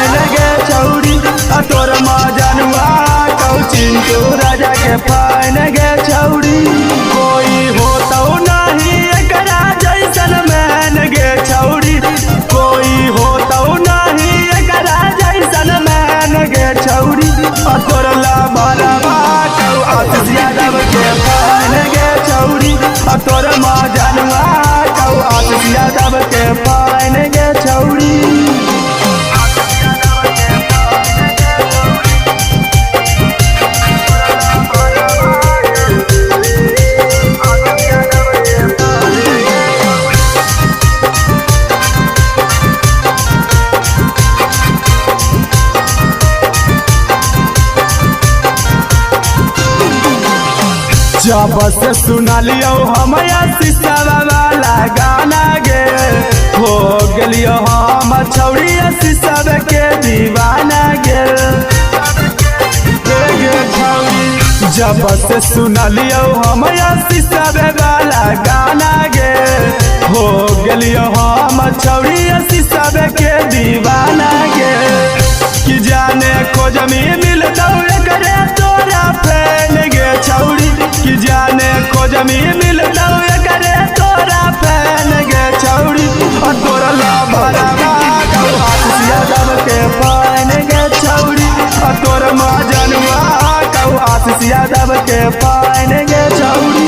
Fan गे छौरी। आ तोर मजनुआ हटौ चिंटू राजा के फैन गे छौरी। कोई होतौ नहीं एकरा जैसन मैन गे छौरी। कोई होतौ नहीं एकरा जैसन मैन गे छौरी। आ तोर लभरवा हटौ आशीष यादव के फैन गे छौरी। आ तोर मजनुआ हटौ आशीष यादव के फैन गे छौरी। जब से सुनलियो हम आशीषवा वाला गाना गे, हो गेलियो हम छौरी आशीषवा के दीवाना गे। गे छौरी जब से सुनलियो हम आशीषवा वाला गाना गे, हो गेलियो हम छौरी आशीषवा के दीवाना गे। कि जाने खोजमी मिलतौ एकरे तोरा फैन गे छौरी। कि जाने खोजमी मिलतौ एकरे तोरा फैन गे छौरी। आ तोर लभरवा हटौ आशीष यादव के फैन गे छौरी। आ तोर मजनुआ हटौ आशीष यादव के फैन गे छौरी।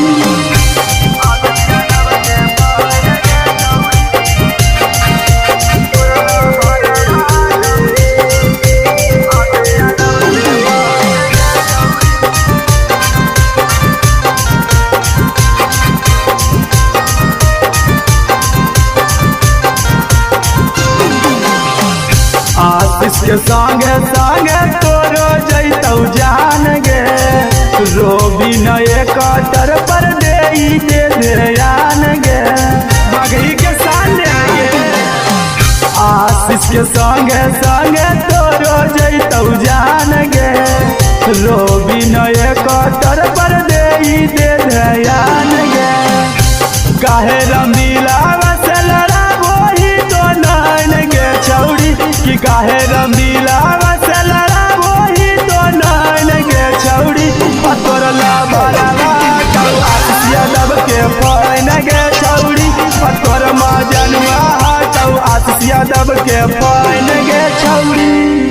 आशीष के संगे संगे तोरो जैतौ जान गे, रोबी नए कटर पर दे दे ध्यान गे, बगही के सामने गे। आशीष के संगे संगे तोरो जैतौ जान गे, रोबी नए कटर पर दे दे ध्यान गे। काहे रमीला से लड़ाबोही तो नैन गे छौरी। कि काहे रमीला से लड़ाबोही तो नैन गे छौरी। आ तोर लभरवा हटौ आशीष यादव के फैन गे छौरी। आ तोर मजनुआ हटौ आशीष यादव के फैन गे छौरी।